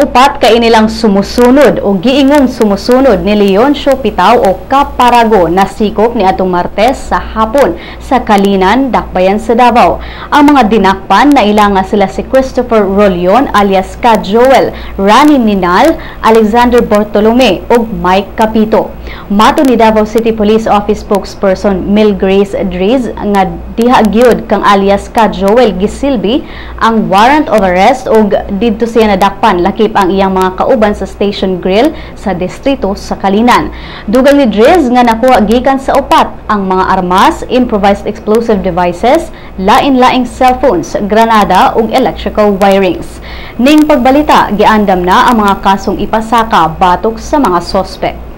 Upat ka inilang sumusunod o giingong sumusunod ni Leoncio Pitao o Kaparago nasikop ni atong Martes sa hapon sa Calinan, Dakbayan sa Davao. Ang mga dinakpan na nga sila si Christopher Rolion alias Ka Joel, Rani Ninal, Alexander Bartolome ug Mike Capito. Mato ni Davao City Police Office spokesperson Mil Grace Driz nga diha gyud kang alias Ka Joel gisilbi ang warrant of arrest ug didto siya nadakpan lakip ang iyang mga kauban sa Station Grill sa distrito sa Calinan. Dugang ni Driz nga nakuha gikan sa upat ang mga armas, improvised explosive devices, lain-laing cellphones, granada ug electrical wirings. Ning pagbalita, giandam na ang mga kasong ipasaka batok sa mga sospek.